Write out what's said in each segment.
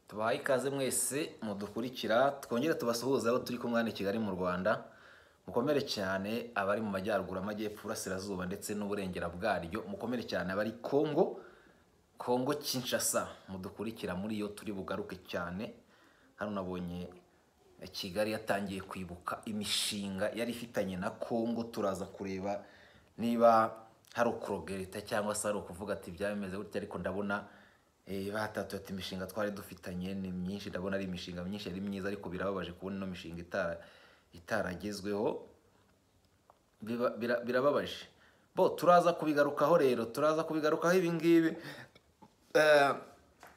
Tubahaye ikaze mwese mudukurikira, twongere tubasuhuze aho turi kumwe hano i Kigali mu Rwanda. Mukomere cyane abari mu majyaruguru, amajyepfo, uburasirazuba ndetse n'uburengera bwaryo. Mukomere cyane abari Kongo, Kongo Kinshasa, mudukurikira muri yo turi bugaruke cyane. Hano nabonye Kigali yatangiye kwibuka imishinga yari ifitanye na Kongo, turaza kureba niba hari ukurogereta cyangwa se hari ukuvuga ati byaba bimeze gutya, ariko ndabona batatu ati imishinga twari dufitanye ni myinshi, ndabona ari imishinga myinshi yari myiza, ariko birababaje kubona ino mishinga itaragezweho. Birababaje. Bo turaza kubigarukaho rero, turaza kubigarukaho ibi ngibi.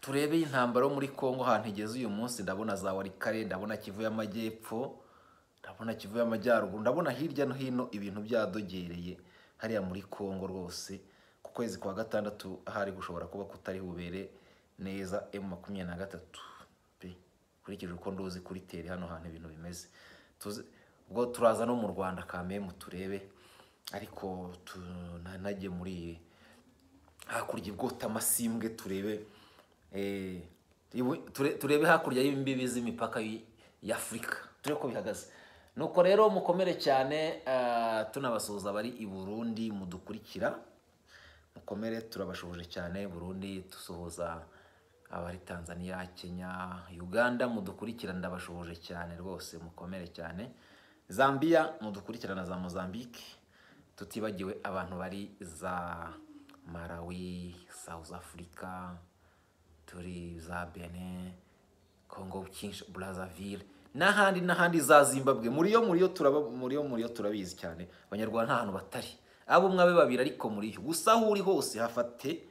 Turebe intambara yo muri Kongo ahantu igeze uyu munsi. Ndabona za Walikale, ndabona Kivu y'Amajyepfo, ndabona Kivu y'Amajyaruguru, ndabona hirya no hino ibintu byadogereye hariya muri Kongo rwose. Ku kwezi kwa gatandatu ahari gushobora kuba kutari bubere neza M23 pe, nkurikije uko nduzi kuri teri hano hantu ibintu bimeze. Ubwo turaza no mu Rwanda kamemu turebe, ariko tunajye muri hakurya ibwota amasimbwe turebe, turebe hakurya y'imbibi z'imipaka y'Afurika, turebe ko bihagaze. Nuko rero mukomere cyane, tunabasuhuza abari i Burundi mudukurikira, mukomere, turabashuhuje cyane Burundi, dusuhuza abari Tanzania, Kenya, Uganda mudukurikira, ndabashuhuje cyane rwose, mukomere cyane. Zambia mudukurikira na za Mozambique, tutibagiwe abantu bari za Malawi, South Africa, turi za Benin, Congo Kinshasa, Brazzaville n'ahandi n'ahandi, za Zimbabwe, muri yo turaba, muri yo turabizi cyane. Abanyarwanda nta hantu batari, abo mwabe babiri, ariko muri yo gusa aho uri hose hafate,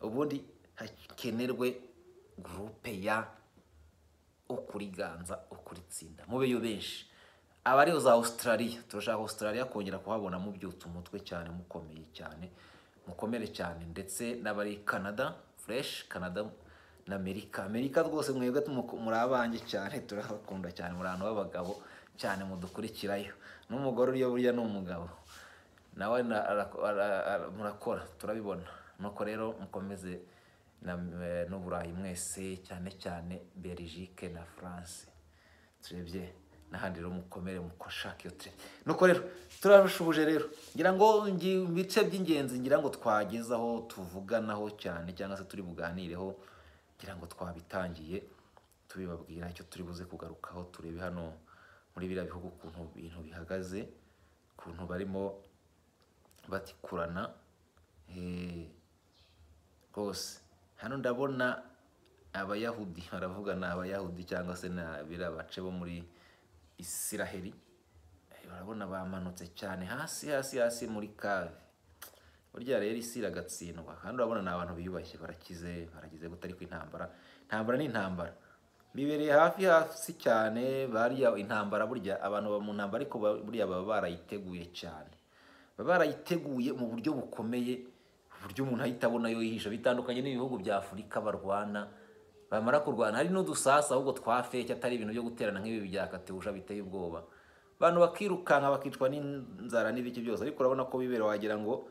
ubundi hakenerwe groupe ya ukuriganza ukuritsinda, mubeyo benshi. Abari za Australia, turashaka Australia kongera kuhabona mubyutsa umutwe cyane, mukomeye cyane, mukomere cyane, ndetse n'abari Canada, fresh Canada na Amerika. Amerika rwose mwebwe muri abanjye cyane, turabakunda cyane, muri abantu b'abagabo cyane mudukurikirayo. N'umugore uriyo burya ni umugabo nawe murakora, turabibona. Nuko rero mukomeze n'Uburayi mwese, cyane cyane Belgique na France, turebye n'ahandi rero mukomere mukoshaka iyo tere. Nuko rero turabashuhuje rero, ngira ngo ibice by'ingenzi ngira ngo twagezaho tuvuganaho cyane cyangwa se turi buganireho, ngira ngo twabitangiye tubibabwira icyo turi buze kugarukaho. Turebe hano muri biriya bihugu ukuntu ibintu bihagaze, ukuntu barimo batikurana rwose. Hano ndabona Abayahudi baravugana, Abayahudi cyangwa se na biriya bace bo muri Isiraheli, barabona bamanutse cyane hasi hasi hasi muri kave. Burya rero isi iragatsindwa, kandi urabona ni abantu biyubashye, barakize, baragize gute, ariko intambara, intambara ni intambara, bibereye hafi hasi cyane. Bariya intambara burya abantu baba mu ntambara, ariko burya baba barayiteguye cyane, baba barayiteguye mu buryo bukomeye, uburyo umuntu ahita abona yo yihisha. Bitandukanye n'ibihugu bya Afurika barwana, bamara kurwana hari n'udusasa ahubwo twa fake, atari ibintu byo guterana nk'ibi bya Katyusha biteye ubwoba, abantu bakirukanka bakicwa n'inzara n'ibiki byose. Ariko urabona ko bibera, wagira ngo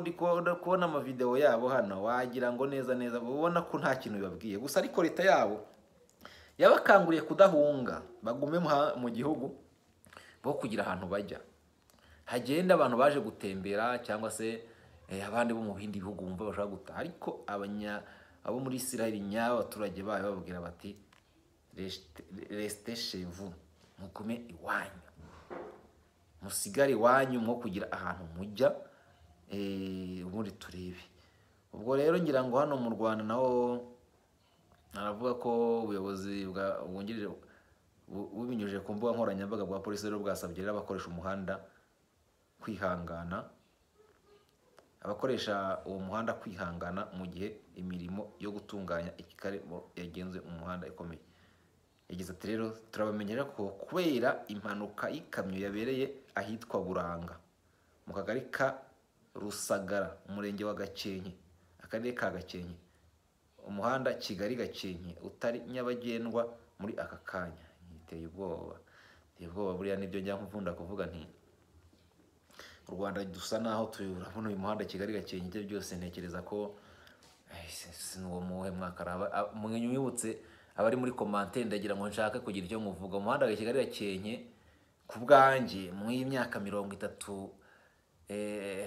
ndi kubona amavideo yabo hano, wagira ngo neza neza ubona ko nta kintu bibabwiye gusa. Ariko leta yabo yabakanguriye kudahunga, bagume mu gihugu, bo kugira ahantu bajya hagenda abantu baje gutembera cyangwa se abandi bo mu bindi bihugu bumva bashaka gutaha. Ariko abo muri Israel nyabo abaturage bayo bababwira bati reste chez vous, mugume iwanyu, musigare iwanyu, mwo kugira ahantu mujya, ubundi turebe. Ubwo rero ngira ngo hano mu Rwanda naho aravuga ko ubuyobozi bwungirije bubinyujije ku mbuga nkoranyambaga bwa polisi rero bwasabye rero abakoresha umuhanda kwihangana, abakoresha uwo muhanda kwihangana mu gihe imirimo yo gutunganya ikaremo yagenze mu muhanda ikomeye. Yagize ati rero turabamenyera ko kubera impanuka y'ikamyo yabereye ahitwa Buranga mu kagari ka Rusagara, umurenge wa Gakenke, akarere ka Gakenke, umuhanda Kigali Gakenke utari nyabagendwa muri aka kanya. Iteye ubwoba, iteye ubwoba. Buriya nibyo njya nkunda kuvuga nti u Rwanda dusa naho turabona uyu muhanda Kigali Gakenke, ibyo byose ntekereza ko Uwo muhe mwaka mwibutse abari muri commentaire, ndagira ngo nshake kugira icyo muvuga. Umuhanda wa Kigali Gakenke ku bwanjye mu myaka 30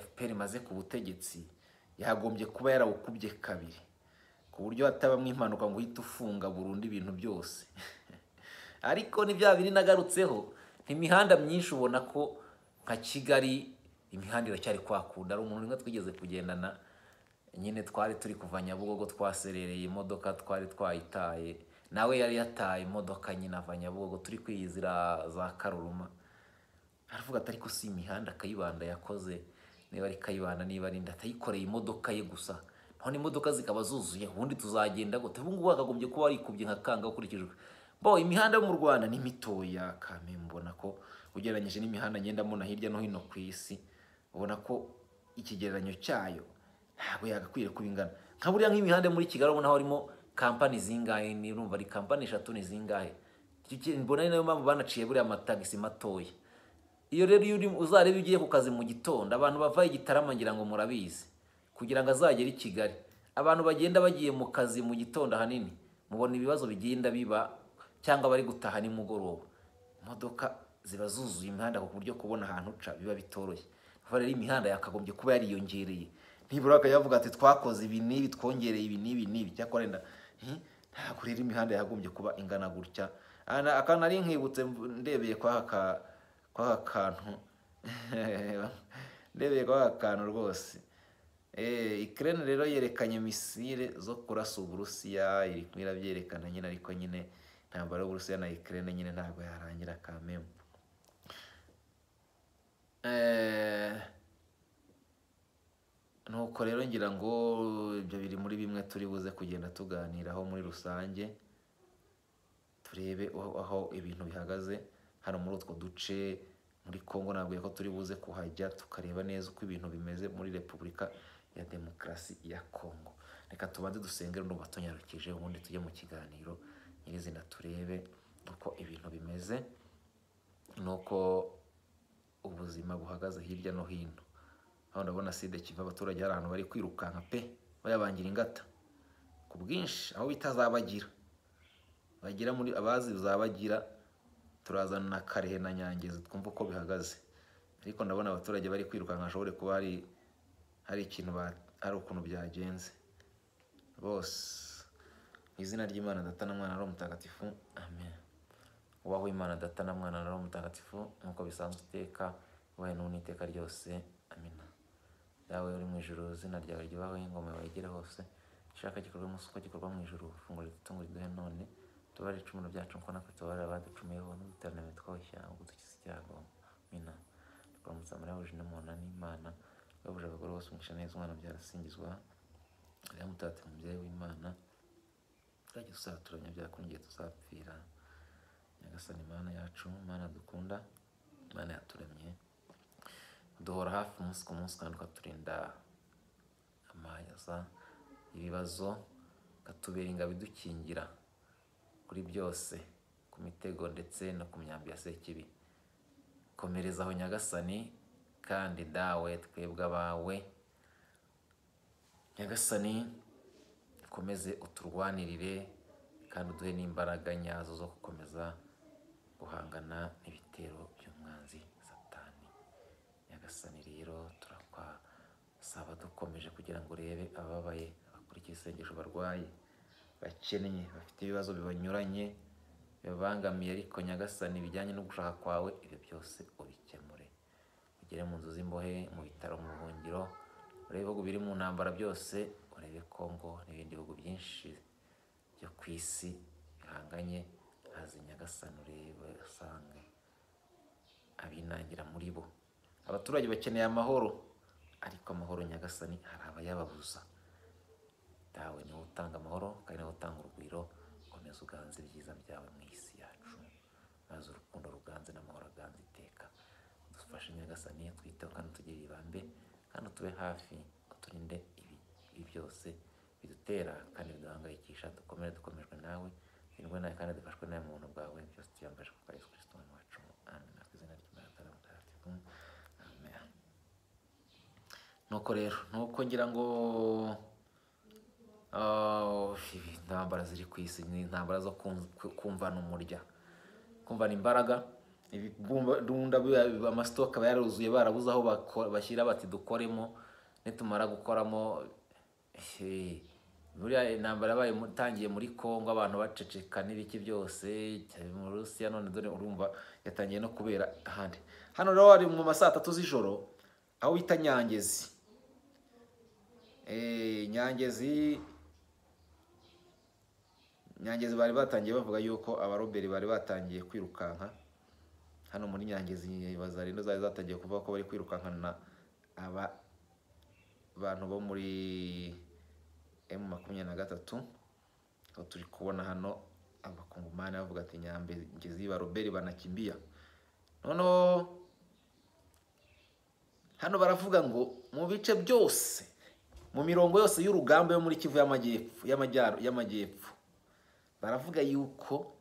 FPR imaze ku butegetsi yagombye kuba yarawukubye kabiri, ku buryo hatabamwe impanuka ngo uhite ufunga burundu ibintu byose. Ariko ni bya biri nagarutseho, imihanda myinshi ubona ko nka Kigali imihanda iracyari kwakunda. Ari umuntu rimwe twigeze kugendana nyine, twari turi kuva Nyabugogo twaserereye imodoka, twari twayitaye, nawe yari yataye imodoka nyine ava Nyabugogo turi kwiyizira za Karuruma. Aravuga ati ariko si imihanda Kayibanda yakoze, niba ari Kayibanda niba ari nda, atayikoreye imodoka ye gusa, none imodoka zikaba zuzuye, ubundi tuzagenda gute? Ubu ngubu hakagombye kuba warikubye nka kanga ukurikije bo. Imihanda yo mu Rwanda ni mitoya kame, mbona ko ugereranyije n'imihanda ngenda mbona hirya no hino ku isi, ubona ko ikigereranyo cyayo ntabwo yagakwiriye kuba ingana nka buriya. Nk'imihanda muri Kigali ubona harimo kampani zingahe? Ni urumva ari kampani 3 ni zingahe? Mbona ari nayo mpamvu banaciye buriya amatagisi matoya. Iyo rero iyo uzareba ugiye ku kazi mu gitondo, abantu bava i Gitarama ngira ngo murabizi, kugira ngo azagere i Kigali, abantu bagenda bagiye mu kazi mu gitondo ahanini mubona ibibazo bigenda biba, cyangwa bari gutaha nimugoroba, imodoka ziba zuzuye imihanda ku buryo kubona ahantu uca biba bitoroshye. Rero imihanda yakagombye kuba yariyongereye, nibura bakayavuga ati twakoze ibi n'ibi, twongereye ibi n'ibi n'ibi. Cyakora ntabwo rero imihanda yagombye kuba ingana gutya. Aka nari nkibutse ndebeye kwa kantu ndebeye kwa kantu rwose. Ukraine rero yerekanye misile zo kurasa Uburusiya, iri irabyerekana nyine, ariko nyine intambara y'Uburusiya na Ukraine nyine ntabwo yarangira kameme. Nuko rero ngira ngo ibyo biri muri bimwe turi buze kugenda tuganiraho muri rusange, turebe aho ibintu bihagaze hano muri utwo duce. Muri Kongo nabwiye ko turi buze kuhajya tukareba neza uko ibintu bimeze muri Repubulika ya Demokarasi ya Kongo. Reka tubanze dusengere ndumva tunyarukije, ubundi tujye mu kiganiro nyirizina turebe uko ibintu bimeze nuko ubuzima buhagaze hirya no hino. Aho ndabona side kiva abaturage hari ahantu bari kwirukanka pe, bayabangira ingata ku bwinshi, aho bitazabagira bagira muri abazi uzabagira. Turazana na Karehe na Nyangezi twumva uko bihagaze, ariko ndabona abaturage bari kwirukanka, ashobore kuba hari ikintu hari ukuntu byagenze bose. Mu izina ry'Imana Data na Mwana na Roho Mutagatifu, amen. Ubaho Imana Data na Mwana na Roho Mutagatifu, nk'uko bisanzwe iteka, ubahe n'ubu n'iteka ryose, amina. Dawe uri mu ijuru, izina ryawe ryubahwe, ingoma yawe igere hose, ishaka gikorwa munsi uko gikorwa mu ijuru. Funguro ridutunga riduhe none, tubare ibicumuro byacu nkuko natwe tubabarira abaducumuyeho, ntudutererane mu mitwoshya, ahubwo udukize icyago, amina. Tukuramutsa Mariya wuje inema n'Imana, wahebuje abagore bose umugisha neza, umwana ubyara asingizwa. Mariya Mutagatifu mubyeyi w'Imana, tuzajya tuzaturanya ibyaha kuri igihe tuzapfira. Nyagasani Mana yacu, Mana dukunda, Mana yaturemye, duhora hafi umunsi ku munsi kandi ukaturinda amaza ibibazo, ukatubera ingabo idukingira kuri byose, ku mitego ndetse no ku myambi ya Sekibi. Komereza aho Nyagasani, kandi dawe twebwe abawe Nyagasani, ukomeze uturwanirire kandi uduhe n'imbaraga nyazo zo gukomeza guhangana n'ibitero by'umwanzi Satani. Nyagasani rero turakwasaba dukomeje kugira ngo urebe ababaye, abakurikiye isengesho, barwaye, bakennye, bafite ibibazo bibanyuranye bibabangamiye, ariko Nyagasani bijyanye no gushaka kwawe ibyo byose ubikemure. Ugere mu nzu z'imbohe, mu bitaro, mu buhungiro, urebe ibihugu biri mu ntambara byose, urebe Kongo n'ibindi bihugu byinshi byo ku isi bihanganye, haze Nyagasani urebe usange abinangira muri bo. Abaturage bakeneye amahoro, ariko amahoro Nyagasani hari abayababuza. Dawe niwe utanga amahoro kandi niwe utanga urugwiro, komeza uganze ibyiza byawe mu isi yacu, maze urukundo ruganze n'amahoro aganze iteka. Dufashe Nyagasani, twiteho kandi utugirire ibambe, kandi utube hafi, uturinde ibi byose bidutera kandi biduhangayikisha. Dukomere dukomejwe nawe, turindwe nawe kandi dufashwe nawe mu buntu bwawe. Byose tuyambaje ku bwa Yesu Kristo Umwami wacu, amen. Ku izina ry'Imana Data Mutagatifu, amen. Nuko rero nuko ngira ngo Intambara ziri ku isi ni intambara zo kumvana umurya, kumvana imbaraga. Ibibunda, amasitoke aba yaruzuye, barabuze aho bashyira, bati dukoremo, nitumara gukoramo. Buriya intambara yabaye itangiye muri Congo, abantu baceceka n'ibiki byose mu Rusiya, none dore urumva yatangiye no kubera ahandi. Hano rero ari mu ma saa 3 z'ijoro, aho bita Nyangezi. Nyangezi bari batangiye bavuga yuko abaroberi bari batangiye kwirukanka hano muri Nyangezi. Wazalendo zari zatangiye kuvuga ko bari kwirukankana aba bantu bo muri M23. Aho turi kubona hano abakongomani bavuga ati Nyangezi baroberi banakimbia. Noneho hano baravuga ngo mu bice byose, mu mirongo yose y'urugamba yo muri Kivu y'amajyepfo, y'amajyepfo, baravuga yuko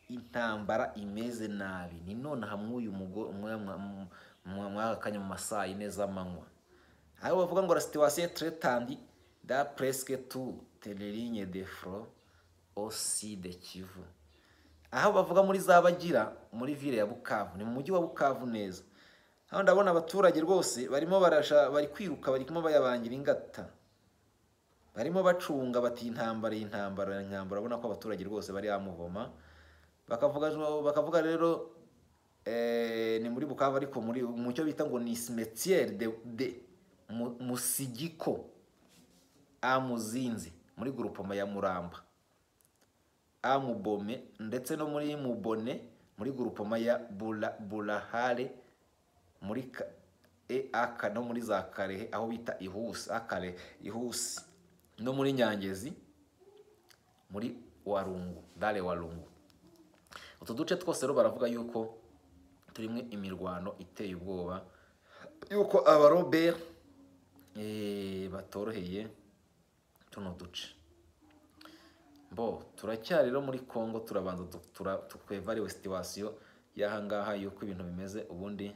intambara imeze nabi. Ni none hamwe uyu mwaka mu masaa 4 z'amanywa, aho bavuga ngo la situation est très tendue dans presque toutes les lignes de front au sud de Kivu. Aho bavuga muri Zabagira, muri ville ya Bukavu, ni mu mujyi wa Bukavu neza. Aho ndabona abaturage rwose barimo barasha, bari kwiruka, barimo bayabangira ingata, barimo bacunga bati intambara, intambara, intambara. Urabona ko abaturage rwose bari amuvoma, bakavuga rero ni muri Bukavu, ariko muri mu cyo bita ngo ni cimetière de Musigiko Amuzinzi, muri groupement ya Muramba Amubome, ndetse no muri Mubone, muri groupement ya Bulahare, muri aka no muri za Karehe aho bita Ihusi, Akare Ihusi, no muri Nyangezi muri Warungu, Dale Warungu. Utu duce twose rero baravuga yuko turimwe imirwano iteye ubwoba, yuko abarobert batoroheye tuno duce. Bo turacyari rero muri Congo, turabanza tukwevariwe situation y'ahangaha yuko ibintu bimeze, ubundi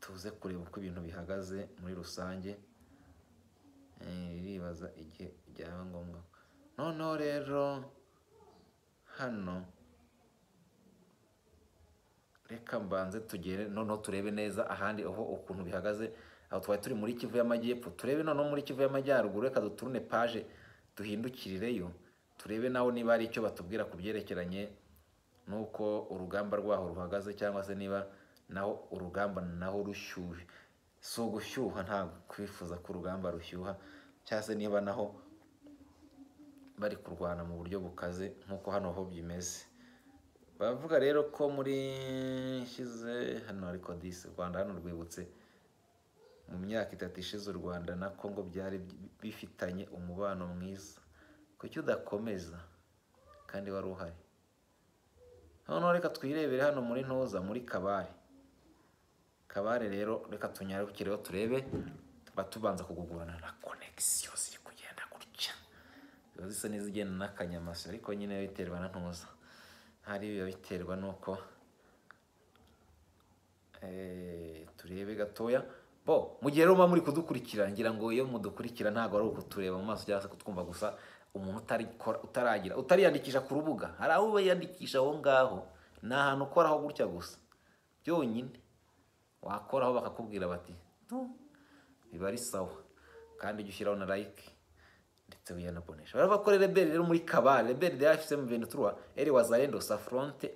tuze kureba uko ibintu bihagaze muri rusange. Iribaza igihe byaba ngombwa. Noneho rero hano reka mbanze tugere noneho turebe neza ahandi aho ukuntu bihagaze. Aho twari turi muri Kivu y'amajyepfo, turebe noneho muri Kivu y'amajyaruguru. Reka duturune page duhindukirireyo, turebe naho niba ari icyo batubwira ku byerekeranye nuko urugamba rwaho ruhagaze, cyangwa se niba naho urugamba naho rushyuhe. So gushyuha nta kwifuza ko urugamba rushyuha, cyangwa se niba naho bari kurwana mu buryo bukaze nkuko hano ho bimeze. Bavuga rero ko muri shize hano, ariko disi Rwanda hano rwibutse mu myaka 3 ishize u Rwanda na Congo byari bifitanye umubano mwiza. Kuki udakomeza kandi wari uhari? Hano reka twirebere hano muri Ntoza, muri Kabare. Kabare rero reka tunyarukireho turebe, batubanza kugugurana na connection ziri kugenda gutya, ziba zisa n'izigenda n'akanyamasyo, ariko nyine biterwa na Ntoza. Hari biba biterwa nuko turebe gatoya. Bo mu gihe rero muri kudukurikira, ngira ngo iyo mudukurikira ntago ari ukutureba mu maso cyangwa se kutwumva gusa. Umuntu utaragira utariyandikisha ku rubuga, hari aho bayandikisha aho ngaho, ni ahantu ukoraho gutya gusa byonyine, wakoraho bakakubwira bati biba ari sawa, kandi ujye ushyiraho na like ndetse wiyanabonesha. Baravuga ko rebelle rero muri Kabare, rebelle de AFC M23 et Wazalendo s'affrontent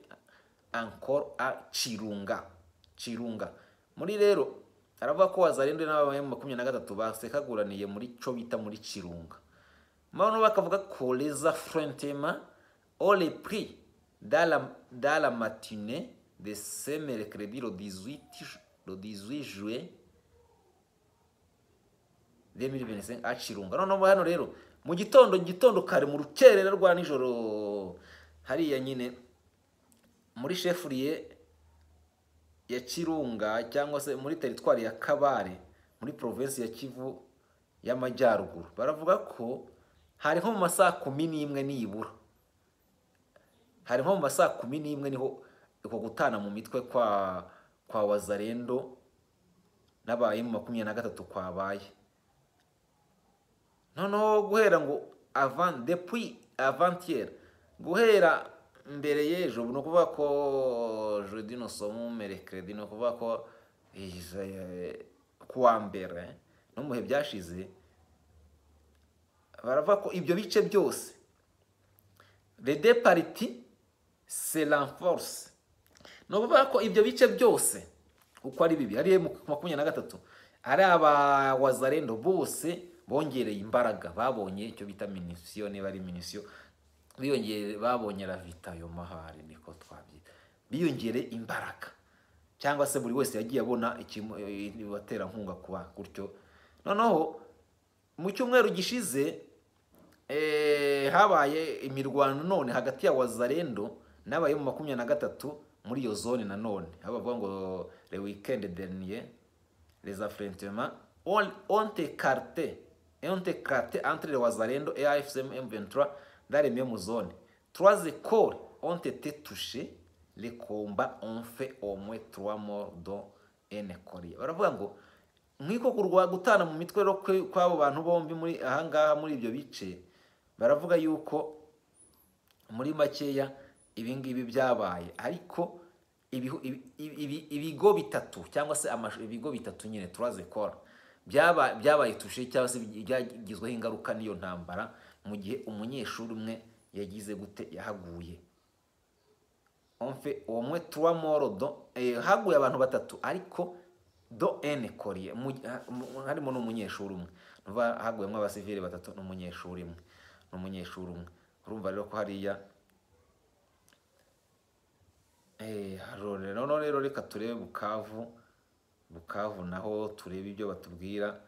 encore à Chirunga. Chirunga muri rero aravuga ko Wazalendo n'aba M23 basekaguraniye muri cyo bita muri Chirunga. Mano bakavuga ko les affrontements ont les pris dans la matinée de ce mercredi le 18 juillet 2025 à Chirunga. Noneho hano rero mu gitondo kare mu rukerera rwa nijoro, hariya nyine muri chefferie ya Chirunga, cyangwa se muri territoire ya Kabare, muri province ya Kivu y'amajyaruguru, baravuga ko hari nko mu masaha 11 nibura, hari nko mu masaha 11 niho uko gutana mu mitwe kwa Wazalendo n'abaye mu 23 kwabaye. Noneho guhera ngo avant, depuis avant-hier, guhera mbere y'ejo, ni ukuvuga ko jeudi, nous sommes mercredi, ni ukuvuga ko kuwa mbere no mu bihe byashize, baravuga ko ibyo bice byose, les deux parties se renforcent. Ni ukuvuga ko ibyo bice byose uko ari bibi, ari M23, ari aba Wazalendo, bose bongereye imbaraga, babonye icyo bita munition, niba ari munition biyongere, babonye ravitaillement, hari niko twabyita, biyongere imbaraga, cyangwa se buri wese yagiye abona ibaterankunga kuba gutyo. Noneho mu cyumweru gishize habaye imirwano none hagati ya Wazalendo n'aba M23 muri iyo zone nanone, aho bavuga ngo le week-end dernier, les affrontements ont éclaté entre les Wazalendo et AFC M23 dans les mêmes zones. Trois écoles ont été touchées. Les combats ont fait au moins trois morts, dont un écolier. Baravuga ngo nk'iko kurwa gutana mu mitwe rero kw'abo bantu bombi muri ahangaha muri ibyo bice, baravuga yuko muri makeya ibi ngibi byabaye, ariko ibigo bitatu cyangwa se ibigo bitatu nyine, trois écoles, byabaye touché cyangwa se byagizweho ingaruka n'iyo ntambara, mu gihe umunyeshuri umwe yagize gute, yahaguye. On fait au moins trois morts dont haguye abantu batatu, ariko dont un écolier, harimo n'umunyeshuri umwe. Nuva haguyemo abasivili batatu n'umunyeshuri umwe, n'umunyeshuri umwe. Urumva rero ko hariya noneho rero reka turebe Bukavu. Bukavu naho turebe ibyo batubwira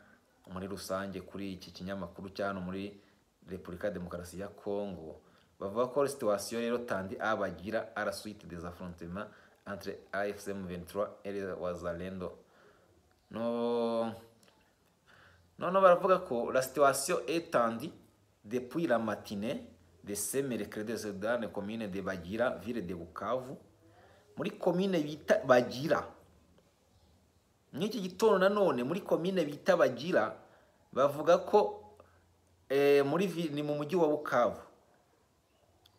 muri rusange kuri iki kinyamakuru cya hano muri Repubulika ya Demokarasi ya Congo. Bavuga ko situation rero tendue à Bagira à la suite des affrontements entre AFC M23 et les Wazalendo. No noneho baravuga ko la situation est tendue depuis la matinée de ce mercredi dans la commune de Bagira, ville de Bukavu, muri commune bita Bagira. Mw'iki gitondo nanone muri commune bita Bagira, bavuga ko muri ni mu mujyi wa Bukavu,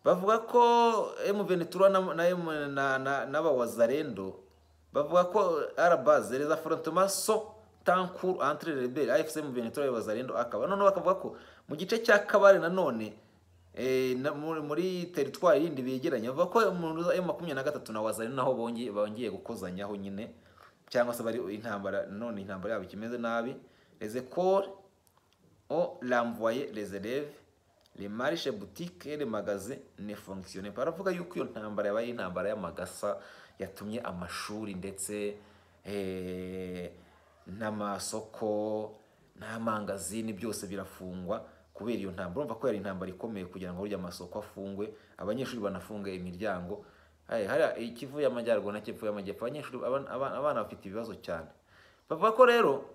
bavuga ko M23 na n'abawazalendo, bavuga ko à la base les affrontements sont en cours entre les rebelles AFC M23 et Wazalendo. Akaba noneho bakavuga ko mu gice cya Kabare nanone muri territoire yindi begeranye, bavuga ko mu M23 na Wazalendo naho bongeye gukozanyaho nyine, cyangwa se bari intambara none, intambara yabo ikimeze nabi. Les écoles ont renvoyé les élèves, les marchés, boutiques et les magasins ne fonctionnaient pas. Baravuga yuko iyo ntambara yabaye intambara y'amagasa, yatumye amashuri ndetse n'amasoko n'amangazini byose birafungwa kubera iyo ntambara. Urumva ko yari intambara ikomeye kugira ngo burya amasoko afungwe, abanyeshuri banafunge imiryango. Hariya Kivu y'Amajyaruguru na Kivu y'Amajyepfo, abanyeshuri, abana bafite ibibazo cyane. Bavuga ko rero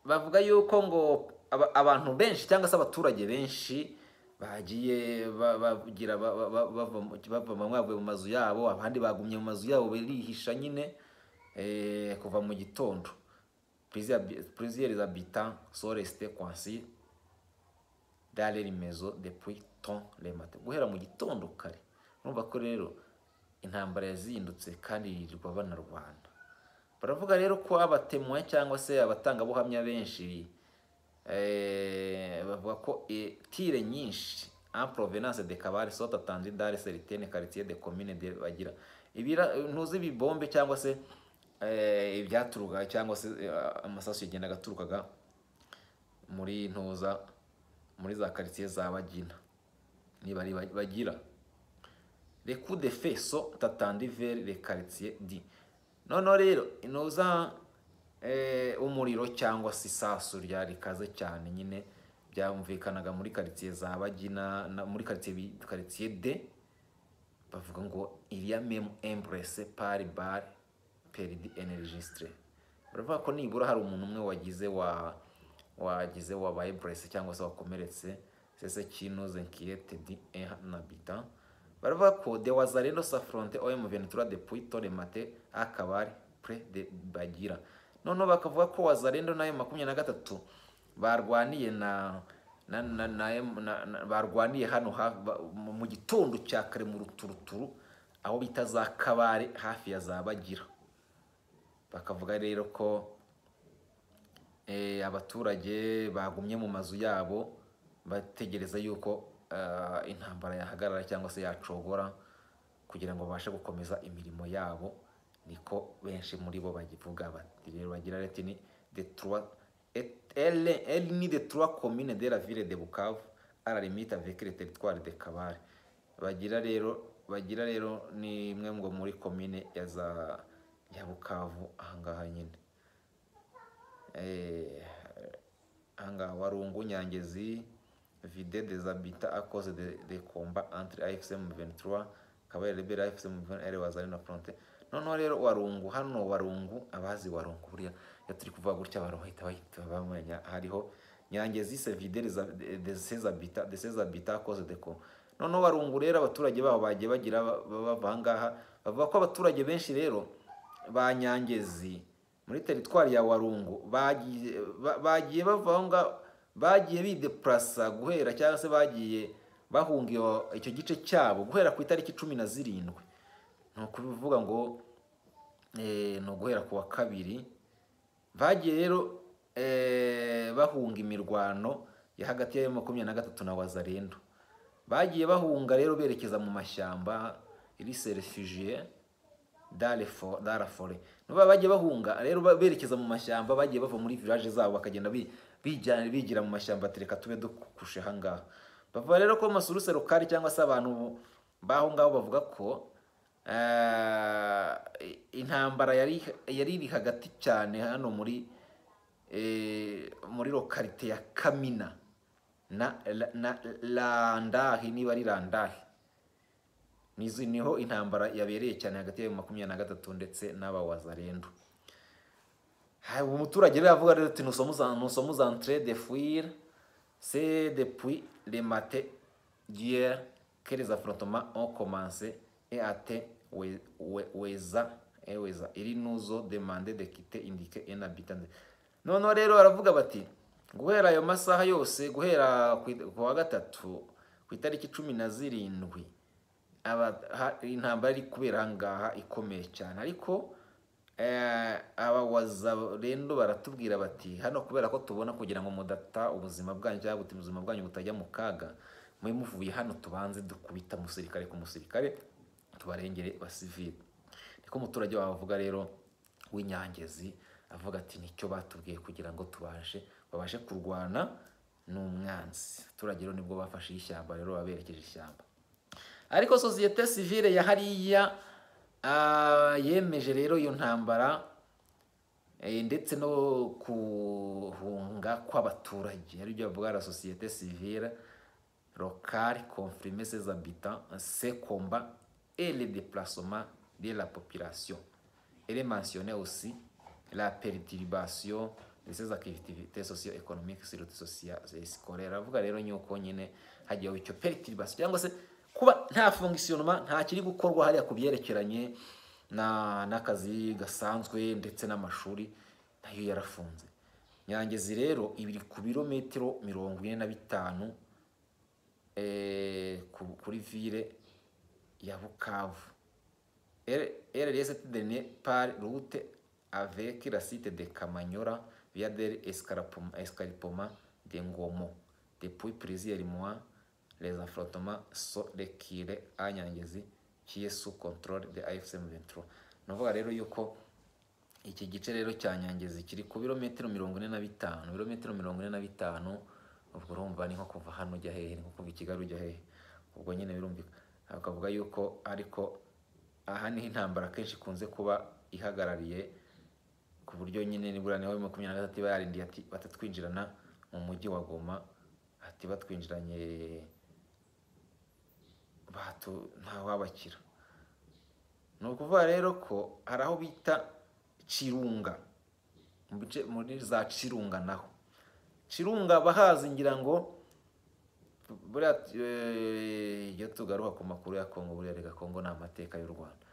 bavuga yuko ngo abantu benshi cyangwa se abaturage benshi bagiye bagira bava, bamwe bavuye mu mazu yabo, abandi bagumye mu mazu yabo barihisha nyine kuva mu gitondo. Plusieurs habitants sont restés coincés dans les maisons depuis tôt le matin, guhera mu gitondo kare. Urumva ko rero intambara yazindutse kandi yirirwa banarwana. Baravuga rero ko aba témoins cyangwa se abatangabuhamya benshi bavuga ko tirs nyinshi en provenance de Kabare sont entendus dans certaines quartiers de commune de Bagira. Ibira ntuzi ibibombe cyangwa se ibyaturuka cyangwa se amasasu yagendaga aturukaga muri ntuza, muri za quartier za Bagina, niba ari Bagira. Les coups de feu sont entendus vers les quartiers dits. Noneho rero intuza umuriro cyangwa se isasu ryari rikaze cyane nyine byumvikanaga muri quartier za Bagina muri quartier D. Bavuga ngo il y a même un blessé par balle perdue enregistré. Baravuga ko nibura hari umuntu umwe wagize wabaye blessé cyangwa se wakomeretse. C'est ce qui nous inquiète, dit un habitant. Baravuga ko des Wazalendo s'affrontent au M23 depuis tôt le matin à Kabare, près de Bagira. Noneho bakavuga ko Wazalendo na M23 barwaniye na na na, na, na, na barwaniye hano mu gitondo cya kare mu ruturuturu, aho bita za Kabare hafi ya za Bagira. Bakavuga rero ko abaturage bagumye mu mazu yabo bategereza yuko intambara yahagarara cyangwa se yacogora kugira ngo babashe gukomeza imirimo yabo. Niko benshi muri bo bagivuga bati rero bagira ati ni de trois elle ni de trois communes de la ville de Bukavu à la limite avec le territoire de Kabare. Bagira rero ni imwe ngo muri commune ya za ya Bukavu ahangaha nyine, ahangaha Warungu, Nyangezi vide des habitants à cause de combats entre AFC M23 Kabare Rebelle, AFC M23 et Wazalendo Front. Noneho rero Warungu, hano Warungu, abazi Warungu buriya iyo turi kuvuga gutya abantu bahita bamenya. Hariho Nyangezi se vide de ses habitants à cause de ko. Noneho Warungu rero abaturage baho bagiye bagira bava ahangaha, bavuga ko abaturage benshi rero ba Nyangezi muri teritwari ya Warungu bagiye bava aho ngaho, bagiye bideplasa guhera cyangwa se bagiye bahunga icyo gice cyabo guhera ku itariki 17. Ni ukuvuga ngo ni uguhera ku wa kabiri bagiye rero bahunga imirwano ya hagati ya 23 na Wazalendo. Bagiye bahunga rero berekeza mu mashyamba, ils se réfugiaient dans la forêt. Nuba bagiye bahunga rero berekeza mu mashyamba, bagiye bava muri village zabo bakagenda bigira mu mashyamba, tereka tube dukushe ahangaha. Bavuga rero ko ma sources locales cyangwa se abantu baho ngaho bavuga ko intambara yari iri hagati cyane hano muri localité ya Kamina na Landahi, niba ari Landahi. Niho intambara yabereye cyane hagati ya 23 ndetse n'abawazalendo. Umuturage rero avuga rero ati: Nous sommes en train de fuir. C'est depuis le matin d'hier que les affrontements ont commencé et atteint Weza et Weza. Ils nous ont demandé de quitter, indiqué un habitant." Noneho rero baravuga bati guhera ayo masaha yose, guhera ku wa gatatu ku itariki 17, intambara iri kubera aha ngaha ikomeye cyane, ariko aba wazalendo baratubwira bati hano kubera ko tubona kugira ngo mudata ubuzima bwanyu cyangwa ubuzima bwanyu butajya mu kaga, mube muvuye hano tubanze dukubita umusirikare ku musirikare tubarengere basivile. Niko umuturage wawe avuga rero w'inyangezi, avuga ati nicyo batubwiye kugira ngo tubashe babashe kurwana n'umwanzi. Abaturage rero nibwo bafashe ishyamba rero baberekeje ishyamba. Ariko société civile ya hariya yemeje rero iyo ntambara ndetse no kuhunga kw'abaturage, aribyo bavuga la société civile locale confirme ses habitants ces combats et les déplacements de la population. Elle mentionnait aussi la perturbation de ses activités socio-économiques, surtout sociales et scolaires. Avuga rero nyuko nyine hagiye icyo perturbation cyangwa se kuba nta fonctionnement, nta kiri gukorwa hariya ku byerekeranye na n'akazi gasanzwe, ndetse n'amashuri nayo yarafunze. Nyangezi rero ibiri ku birometero 45 kuri ville ya Bukavu. Elle cette dernière par route avec la cité de Kamanyola via des escarpements de Ngomo. Depuis plusieurs mois, les affrontements sont reculés à Nyangezi qui est sous contrôle de AFC M23. Nuvuga rero yuko iki gice rero cya Nyangezi kiri ku birometero 45, ibirometero 45. Ubwo urumva ni nko kuva hano ujya hehe, ni nko kuva i Kigali ujya hehe, ubwo nyine birumvikana. Bakavuga yuko ariko aha niho intambara akenshi ikunze kuba ihagarariye, ku buryo nyine nibura niho 23 iba yarindiye ati batatwinjirana mu mujyi wa Goma, ati batwinjiranye batu ntawabakira. Ni ukuvuga rero ko hari aho bita Kirunga, mu bice muri za Kirunga, naho Kirunga bahazi ngira ngo buriya iyo tugaruka ku makuru ya Kongo, buriya reka Kongo ni amateka y'u Rwanda.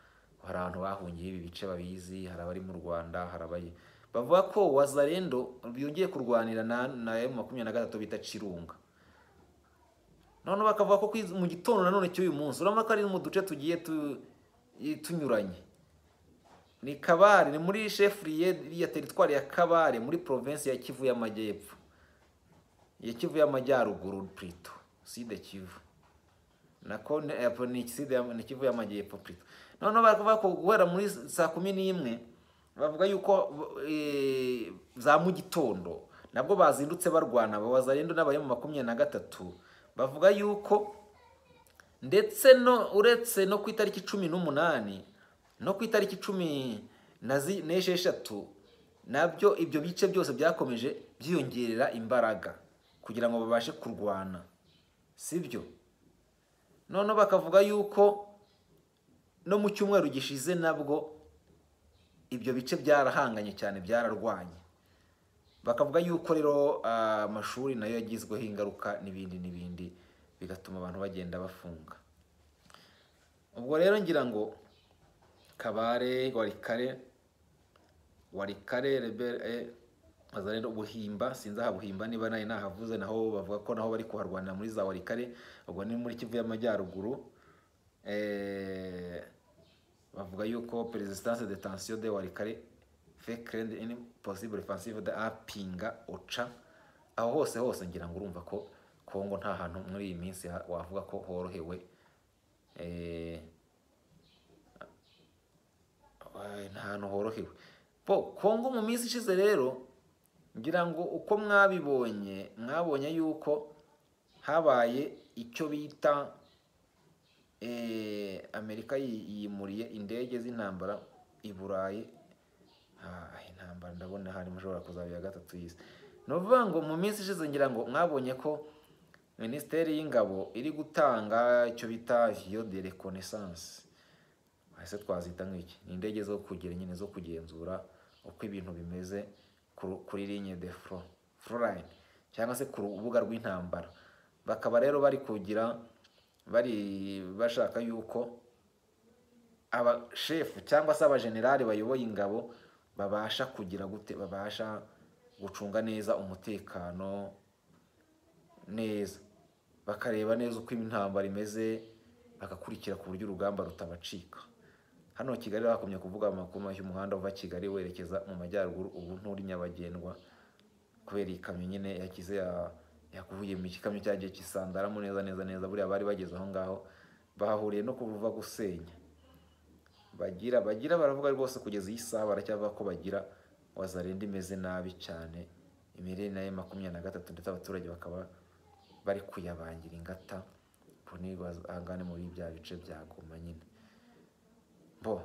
Hari abantu bahungiye ibi bice babizi, hari abari mu Rwanda, hari abari Bavuga ko Wazalendo byongeye kurwanira na M23 bita Chirunga. None bakavuga ko mu gitondo nanone cy'uyu munsi, urabona ko ari mu duce tugiye tunyuranye. Ni Kabare, ni muri chefferie ya territoire ya Kabare muri province ya Kivu y'Amajyepfo, ya Kivu y'Amajyaruguru plutôt, Sud Kivu. Nako ni Sud ni Kivu y'Amajyepfo plutôt. None bakavuga ko guhera muri saa 11 bavuga yuko za mu gitondo nabwo bazindutse barwana Abawazalendo n'aba M23. Bavuga yuko ndetse no uretse no ku itariki 18 no ku itariki 16 nabyo ibyo bice byose byakomeje byiyongerera imbaraga kugira ngo babashe kurwana, sibyo? None bakavuga yuko no mu cyumweru gishize nabwo ibyo bice byarahanganye cyane, byararwanye. Bakavuga yuko rero amashuri nayo yagizweho ingaruka n'ibindi n'ibindi, bigatuma abantu bagenda bafunga. Ubwo rero ngira ngo Kabare, Walikare, Rebel, Wazalendo, Buhimba, sinzi aha Buhimba niba nayo nahavuze, naho bavuga ko naho bari kuharwanira muri za Walikare, ubwo ni muri Kivu y'Amajyaruguru. Bavuga yuko persistance de tension de Walikare fait craindre une possible offensive de Apinga Ocha. Aho hose hose ngira ngo urumva ko Kongo nta hantu muri iyi minsi wavuga ko horohewe, nta hantu horohewe. Bo Kongo mu minsi ishize rero ngira ngo uko mwabibonye, mwabonye yuko habaye icyo bita Amerika yimuriye indege z'intambara i Burayi. Intambara ndabona harimo ushobora kuzaba iya gatatu y'isi. Ni ukuvuga ngo mu minsi ishize ngira ngo mwabonye ko Minisiteri y'Ingabo iri gutanga icyo bita avion de reconnaissance. Ese twazita nk'iki? Ni indege zo kugira nyine zo kugenzura uko ibintu bimeze kuri ligne de front, front line, cyangwa se ku rubuga rw'intambara. Bakaba rero bari kugira bari bashaka yuko abashefu cyangwa se abajenerali bayoboye ingabo babasha kugira gute, babasha gucunga neza umutekano neza, bakareba neza uko intambara imeze, bagakurikira ku buryo urugamba rutabacika. Hano Kigali bakomye kuvuga amakuru y'umuhanda uva Kigali werekeza mu majyaruguru, ubu nturi nyabagendwa kubera ikamyo nyine yakize yakuvuye mu gikamyo cyagiye kisandaramo neza neza neza. Buriya bari bageze aho ngaho bahahuriye no kuva gusenya. Bagira baravuga rwose kugeza iyi saha baracyavuga ko bagira Wazalendo imeze nabi cyane, imirire nayo 23, ndetse abaturage bakaba bari kuyabangira ingata poni ahangane muri bya bice bya Goma nyine. Bo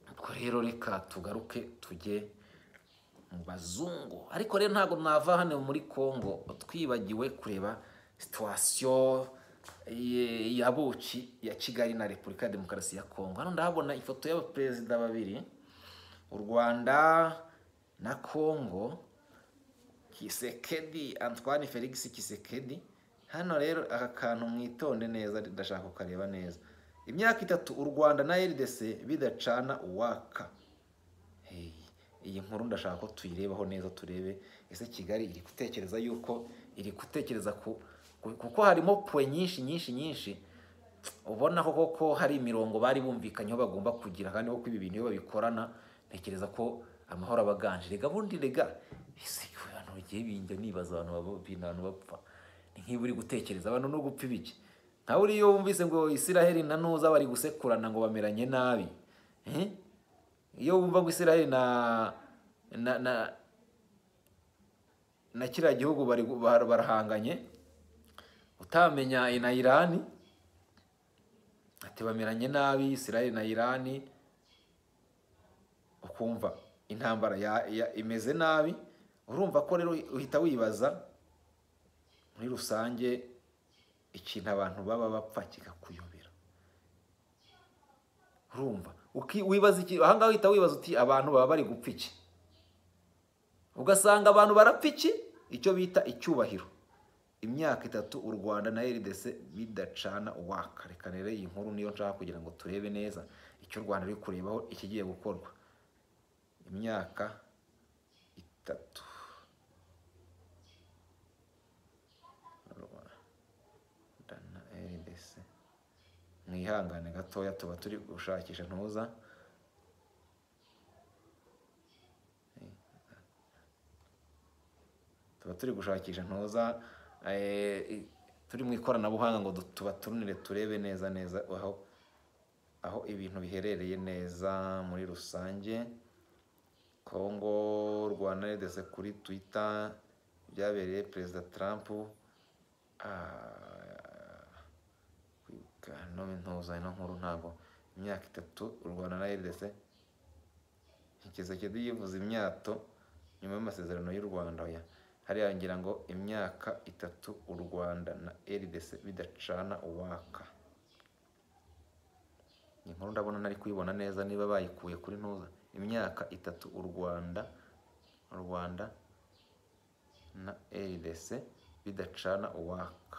ubwo rero reka tugaruke tujye mu bazungu. Ariko rero ntago nava hano muri Kongo twibagiwe kureba situation ya buki ya Kigali na Repubulika ya Demokarasi ya Kongo. Hano ndahabona ifoto y'abaperezida babiri, u Rwanda na Kongo, Tshisekedi, Antoine Felix Tshisekedi. Hano rero aka kantu mwitonde neza, ndashaka kukareba neza. Imyaka 3 u Rwanda na RDC bidacana uwaka. Hey, iyi nkuru ndashaka ko tuyirebaho neza, turebe ese Kigali iri gutekereza yuko iri gutekereza ku kuko harimo point nyinshi nyinshi nyinshi, ubona ko koko hari imirongo bari bumvikanyeho bagomba kugira, kandi ko ibi bintu iyo babikorana ntekereza ko amahoro abaganje. Rega bundi rega ese abantu bagiye binjya nibaza abantu abantu bapfa ni nk'ibi uri gutekereza abantu no gupfa ibiki. Nka uri iyo wumvise ngo Isiraheli na Nuza bari gusekurana ngo bameranye nabi, iyo wumva ngo Isiraheli na na na na kiriya gihugu bari barahanganye, utamenya na Irani ati bameranye nabi Isiraheli na Irani, ukumva intambara ya imeze nabi. Urumva ko rero uhita wibaza muri rusange ikintu abantu baba bapfa kikakuyobera. Urumva wibaza iki aha ngaho, uhita wibaza uti abantu baba bari gupfa iki, ugasanga abantu barapfa iki, icyo bita icyubahiro. Imyaka 3 u Rwanda na RDC bidacana uwaka. Reka rero iyi nkuru niyo nshaka kugira ngo turebe neza icyo u Rwanda ruri kurebaho ikigiye gukorwa. Imyaka itatu Rwanda na RDC. Mwihangane gatoya, tuba turi gushakisha ntuza. Tuba turi gushakisha ntuza, turi mu ikoranabuhanga ngo tubaturunire turebe neza neza aho ibintu biherereye neza muri rusange. Kongo, Rwanda, RDC kuri Twitter byabereye Perezida Trump. Kwibuka no ntuza ino nkuru ntago imyaka itatu u Rwanda na RDC. Tshisekedi yivuze imyato nyuma y'amasezerano y'u Rwanda. Oya, hariya ngira ngo imyaka itatu u Rwanda na RDC bidacana uwaka. Inkuru ndabona nari kuyibona neza niba bayikuye kuri ntuza. Imyaka itatu u Rwanda na RDC bidacana uwaka.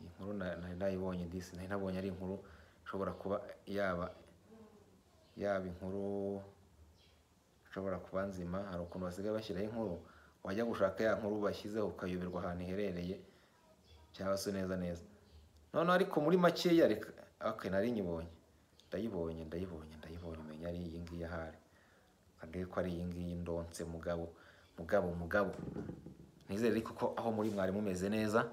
Inkuru nari nayibonye disi, nari nabonye ari inkuru ishobora kuba yaba inkuru ishobora kuba nzima. Hari ukuntu basigaye bashyiraho inkuru, wajya gushaka ya nkuru bashyizeho ukayoberwa ahantu iherereye cyangwa se neza neza. None ariko muri makeya reka, okay, nari nyibonye, ndayibonye, umenya ari iyi ngiyi ahari, kandi ko ari iyi ngiyi ndonse. Mugabo nizere ariko ko aho muri mwari mumeze neza,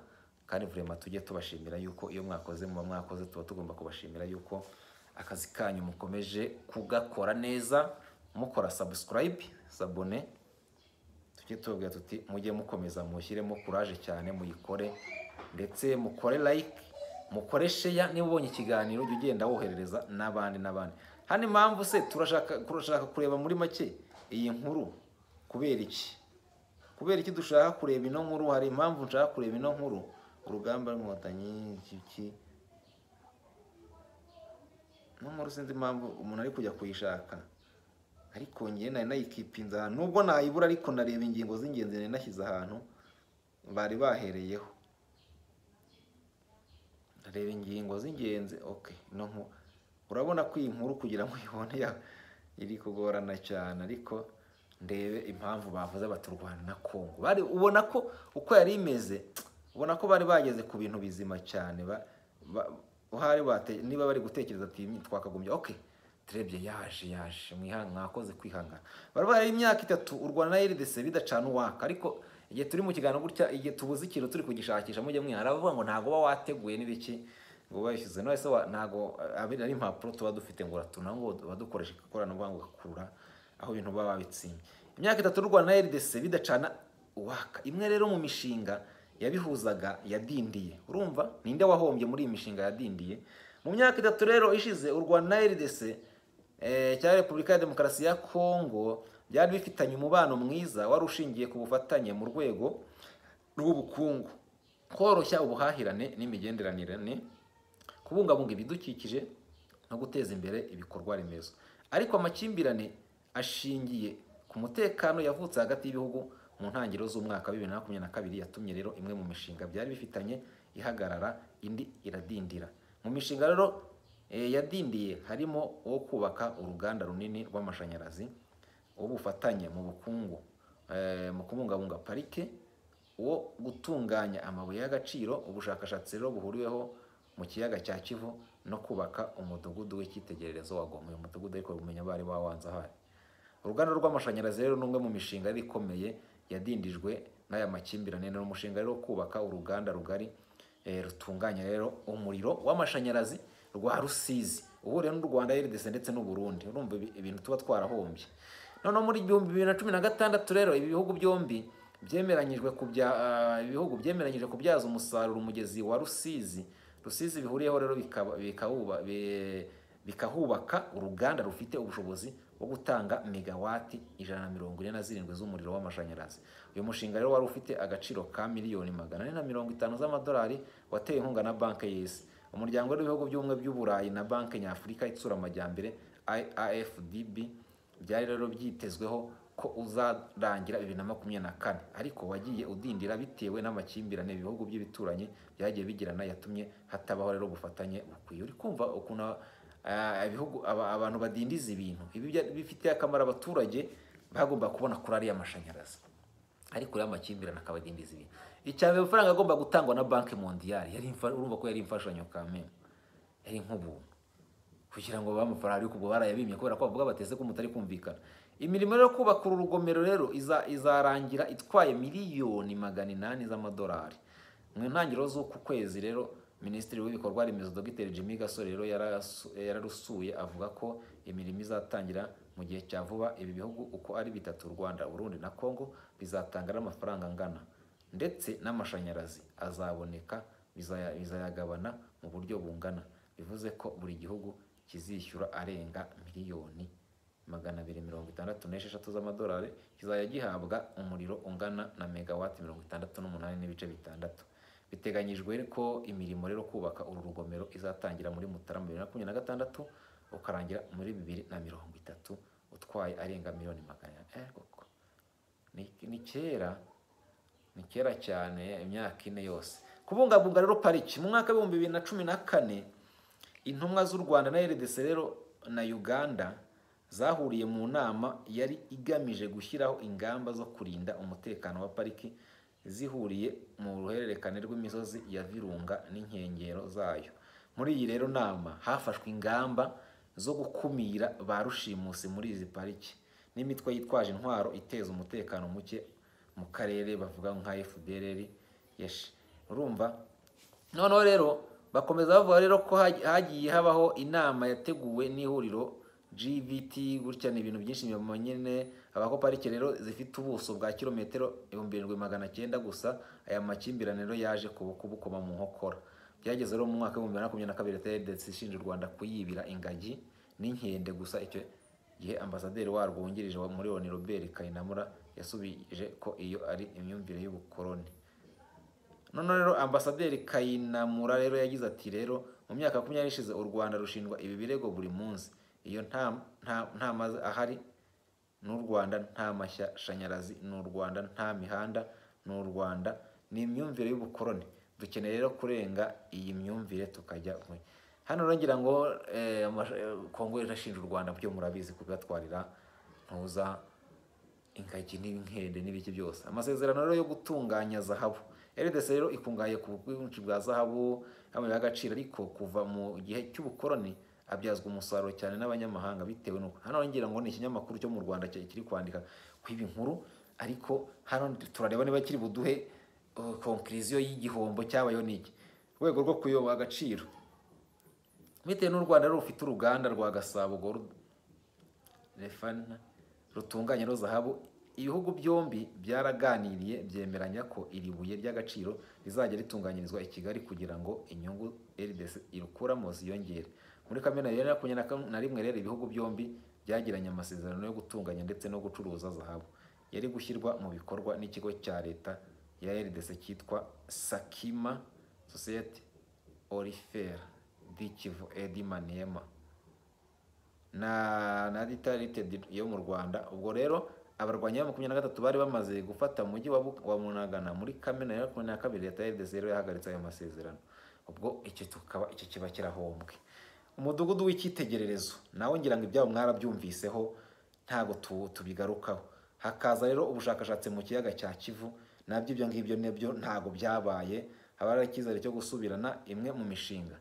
kandi vraiment tujye tubashimira yuko iyo mwakoze muba mwakoze, tuba tugomba kubashimira yuko akazi kanyu mukomeje kugakora neza, mukora subscribe, sabone. Tujye tubabwira tuti mujye mukomeza mushyiremo courage cyane, muyikore, ndetse mukore like, mukore share. Niba ubonye ikiganiro jya ugenda woherereza n'abandi n'abandi. Hano impamvu se turashaka kureba muri make iyi nkuru kubera iki? Kubera iki dushaka kureba ino nkuru? Hari impamvu nshaka kureba ino nkuru. Urugamba rw'inkotanyi iki no nkuru sinzi impamvu umuntu ari kujya kuyishaka, ariko ngiye nari nayikipinze ahantu, nubwo nayibura ariko nareba ingingo z'ingenzi nari nashyize ahantu bari bahereyeho. Reba ingingo z'ingenzi. Okay, no nku urabona ko iyi nkuru kugira ngo uyibone iri kugorana cyane, ariko ndebe impamvu bavuze bati u Rwanda na Kongo. Bari ubona ko uko yari imeze, ubona ko bari bageze ku bintu bizima cyane, uhari bate niba bari gutekereza ati twakagombye. Okay, turebye yaje mwakoze kwihangana. Bari bari imyaka itatu u Rwanda na RDC bidacana uwaka, ariko igihe turi mu kiganiro gutya, igihe tubuze ikintu turi kugishakisha, mujye mwihara bavuga ngo ntago ba wateguye n'ibiki ngo bayishyize. None se ntago ari impapuro tuba dufite ngo uratuna ngo badukoresha ikoranabuhanga ugakurura aho ibintu baba babitsimbye. Imyaka itatu u Rwanda na RDC bidacana uwaka. Imwe rero mu mishinga yabihuzaga yadindiye. Urumva ninde wahombye muri iyi mishinga yadindiye? Mu myaka itatu rero ishize u Rwanda na RDC cya Repubulika ya Demokarasi ya Kongo byari bifitanye umubano mwiza wari ushingiye ku bufatanye mu rwego rw'ubukungu, koroshya ubuhahirane n'imigenderanire, kubungabunga ibidukikije no guteza imbere ibikorwa remezo. Ariko amakimbirane ashingiye ku mutekano yavutse hagati y'ibihugu mu ntangiriro z'umwaka wa 2022 yatumye rero imwe mu mishinga byari bifitanye ihagarara, indi iradindira. Mu mishinga rero yadindiye harimo uwo kubaka uruganda runini rw'amashanyarazi, ubufatanye mu bukungu, mu kubungabunga parike, uwo gutunganya amabuye y'agaciro, ubushakashatsi rero buhuriweho mu kiyaga cya Kivu, no kubaka umudugudu w'icyitegererezo wa Goma. Uyu mudugudu ariko umenya bari bawanza ahari. Uruganda rw'amashanyarazi rero n'umwe mu mishinga yari ikomeye yadindijwe n'aya makimbirane. Ni umushinga rero kubaka uruganda rugari rutunganya rero umuriro w'amashanyarazi rwa Rusizi uhuriye n'u Rwanda, RDC ndetse n'u Burundi. Urumva ibintu tuba twarahombye. None muri 2016 rero ibi bihugu byombi byemeranyijwe ibihugu byemeranyije kubyaza umusaruro umugezi wa Rusizi. Rusizi bihuriyeho rero bikahubaka uruganda rufite ubushobozi bwo gutanga megawati 147 z'umuriro w'amashanyarazi. Uyu mushinga rero wari ufite agaciro ka miliyoni 450 z'amadolari, watewe inkunga na Banki y'Isi, umuryango w'ibihugu by'ubumwe by'Uburayi na Banki Nyafurika itsura amajyambere AFDB. Byari rero byitezweho ko uzarangira 2024, ariko wagiye udindira bitewe n'amakimbirane ibihugu by'ibituranyi byagiye bigirana, yatumye hatabaho rero ubufatanye bukwiye. Uri kumva ukuntu ibihugu abantu badindiza ibintu. Ibi bifitiye akamaro abaturage, bagomba kubona kuri ariya mashanyarazi, ariko uriya makimbirane akabadindiza ibintu. Icya mbere, amafaranga agomba gutangwa na Banque Mondiale yari urumva ko yari imfashanyo kameme, yari nk'ubuntu kugira ngo babe amafaranga, ariko ubwo barayabimye kubera ko bavuga bateze ko mutari kumvikana. Imirimo rero kubaka uru rugomero rero izarangira itwaye miliyoni 800 z'amadolari. Mu ntangiriro z'uku kwezi rero, Minisitiri w'ibikorwa remezo Dr Jimmy Gasore rero yararusuye, avuga ko imirimo izatangira mu gihe cya vuba. Ibi bihugu uko ari bitatu, u Rwanda, Burundi na Congo, bizatanga n'amafaranga angana, ndetse n'amashanyarazi azaboneka bizayagabana mu buryo bungana, bivuze ko buri gihugu kizishyura arenga miliyoni 266 z'amadolari, kizajya gihabwa umuriro ungana na megawati 68.6. Biteganyijwe ko imirimo rero kubaka uru rugomero izatangira muri Mutarama 2026, ukarangira muri 2030, utwaye arenga miliyoni 400. Koko ni kera, ni kera cyane, imyaka 4 yose. Kubungabunga rero pariki, mu mwaka wa 2014 intumwa z'u Rwanda na RDC rero na Uganda zahuriye mu nama yari igamije gushyiraho ingamba zo kurinda umutekano wa pariki zihuriye mu ruhererekane rw'imisozi ya Virunga n'inkengero zayo. Muri iyi rero nama hafashwe ingamba zo gukumira ba rushimusi muri izi pariki n'imitwe yitwaje intwaro iteza umutekano muke mu karere, bavuga nka FDLR. Yesh, urumva noneho rero bakomeza bavuga rero ko hagiye habaho inama yateguwe n'ihuriro GVT gutya, ni ibintu byinshi nyine. Abako parike rero zifite ubuso bwa kilometero 7900 gusa. Aya makimbirane rero yaje kubukoma mu nkokora. Byageze rero mu mwaka wa 2022, leta ya RDC ishinja u Rwanda kuyibira ingagi n'inkende. Gusa icyo gihe ambasaderi warwo wungirije wa muri Loni, Robert Kayinamura, yasubije ko iyo ari imyumvire y'ubukoloni. None rero ambasaderi Kayinamura rero yagize ati: "Rero mu myaka 20 ishize u Rwanda rushinjwa ibi birego buri munsi. Iyo nta mazi ahari n'u Rwanda, nta mashanyarazi n'u Rwanda, nta mihanda n'u Rwanda, ni imyumvire y'ubukoloni. Dukeneye rero kurenga iyi myumvire tukajya hano." Rero ngira ngo Kongo irashinja u Rwanda, byo murabizi, kubatwarira ntuza ingagi n'inkende n'ibiki byose. Amasezerano rero yo gutunganya zahabu, RDC rero ikungahaye ku bwinshi bwa zahabu, amabuye y'agaciro, ariko kuva mu gihe cy'ubukoloni abyazwa umusaruro cyane n'abanyamahanga. Bitewe n'uko hano ngira ngo ni ikinyamakuru cyo mu Rwanda kiri kwandika ku ibi nkuru, ariko hano turareba niba kiri buduhe conclusion y'igihombo cyabayeho n'iki rwego rwo kuyoba agaciro. Bitewe n'u Rwanda rero rufite uruganda rwa Gasabo Gold Refinery rutunganya rero zahabu, ibihugu byombi byaraganiriye byemeranya ko iri buye ry'agaciro rizajya ritunganyirizwa i Kigali kugira ngo inyungu RDC irukuramo ziyongere. Muri Kamena 2021 rero ibihugu byombi byagiranye amasezerano yo gutunganya ndetse no gucuruza zahabu, yari gushyirwa mu bikorwa n'ikigo cya leta ya RDC cyitwa Sakima, Société Aurifère du Kivu et du Maniema, na Dita Limited yo mu Rwanda. Ubwo rero abarwanyi ba 23 bari bamaze gufata umujyi wa Bunagana muri Kamena ya 22, leta ya RDC rero yahagaritse ayo masezerano. Ubwo icyo tukaba icyo kiba kirahombwe. Umudugudu w'icyitegererezo nawe ngira ngo ibyabo mwarabyumviseho, ntago tubigarukaho. Hakaza rero ubushakashatsi mu kiyaga cya Kivu, nabyo ibyo ngibyo nabyo ntago byabaye. Haba hari icyizere cyo gusubirana imwe mu mishinga.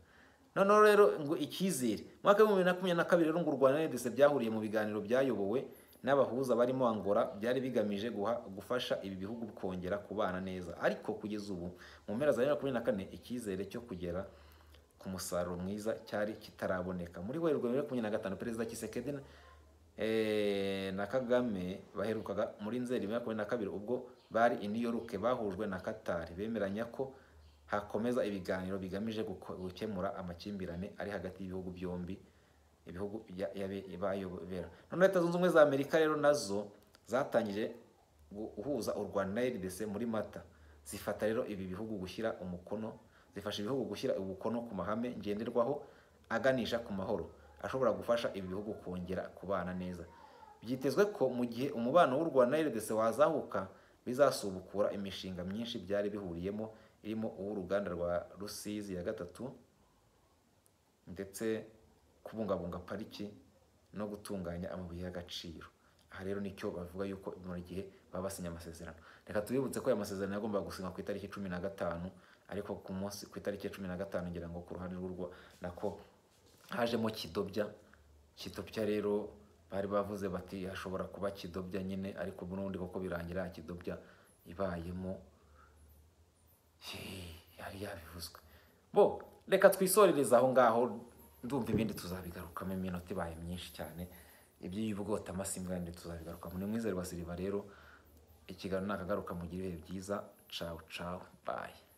Noneho rero ngo icyizere, mu mwaka wa 2022 rero ngo u Rwanda na RDC byahuriye mu biganiro byayobowe n'abahuza barimo Angola, byari bigamije gufasha ibi bihugu kongera kubana neza, ariko kugeza ubu mu mpera za 2024 icyizere cyo kugera ku musaruro mwiza cyari kitaraboneka. Muri Werurwe 2025 Perezida Tshisekedi na Kagame baherukaga muri Nzeri 2022, ubwo bari i New York bahujwe na Qatar, bemeranya ko hakomeza ibiganiro bigamije gukemura amakimbirane ari hagati y'ibihugu byombi, ibihugu bayobera. None Leta Zunze Ubumwe za Amerika rero nazo zatangije guhuza u Rwanda na RDC muri Mata, zifata rero ibi bihugu gushyira umukono, zifasha ibihugu gushyira umukono ku mahame ngenderwaho aganisha ku mahoro, ashobora gufasha ibi bihugu kongera kubana neza. Byitezwe ko mu gihe umubano w'u Rwanda na RDC wazahuka, bizasubukura imishinga myinshi byari bihuriyemo, irimo uw'uruganda rwa Rusizi ya gatatu ndetse kubungabunga pariki no gutunganya amabuye y'agaciro. Aha rero nicyo bavuga yuko muri gihe baba basinya amasezerano. Reka tubibutse ko aya masezerano yagombaga gusinywa ku itariki 15, ariko ku munsi ku itariki ya 15 ngira ngo ku ruhande rw'u nako hajemo kidobya. Kidobya rero bari bavuze bati hashobora kuba kidobya nyine, ariko n'ubundi koko birangira kidobya ibayemo, yari yabivuzwe. Bo reka twisorereze aho ngaho, ndumva ibindi tuzabigarukamo, iminota ibaye myinshi cyane, iby'ubwotamasimwa ndi tuzabigarukamo. Ni Mwizerwa Silva rero, ikiganiro nakagaruka, mugire ibihe byiza. Ciao ciao, bye.